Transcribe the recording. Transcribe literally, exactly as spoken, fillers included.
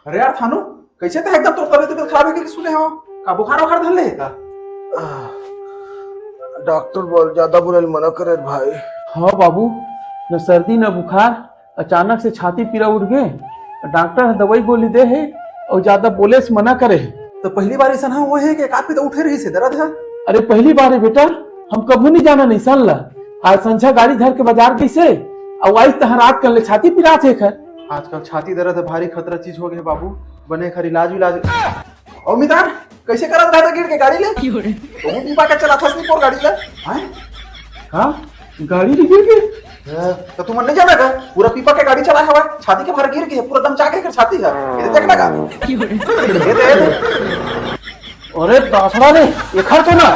अरे यार थानू, कैसे तैं एकदम तोर तबीयत, तबीयत खराब हे के सुने हंव? का बुखार उखार धर ले हे का? डॉक्टर बोले ज्यादा बोले ल मना करे भाई। हाँ बाबू, न सर्दी न बुखार, अचानक से छाती पीरा उठ गे। डॉक्टर ह दवाई गोली दे हे अउ ज्यादा बोले से मना करे हे। त पहिली बार अइसन ह होए हे के का पीरा उठे रहिस हे दरद ह? अरे पहिली बार हे बेटा, हम कभू नइ जानन अइसन ला। आज संझा गाड़ी धर के बाजार गइस हे अउ आइस तहाँ रात कन ले छाती पिरात हे एखर। आजकल छाती दरद ह भारी खतरा चीज हो गे हे बाबू, बने एखर इलाज विलाज। ओ मितान, कैसे करत रहा था गिर के गाड़ी ले? तू पीपा के चलाथस नहीं पोर गाड़ी ले, हैं? हाँ, गाड़ी ले गिर के? हाँ, त तुमन नइ जानव का? पूरा पीपा के गाड़ी चलाय हवय, छाती के भार गिर गे, पूरा दमचा गे एकर छाती ह। ये देख ना का? ये दे, ये दे। अरे दासड़ा रे, एखर तो ना।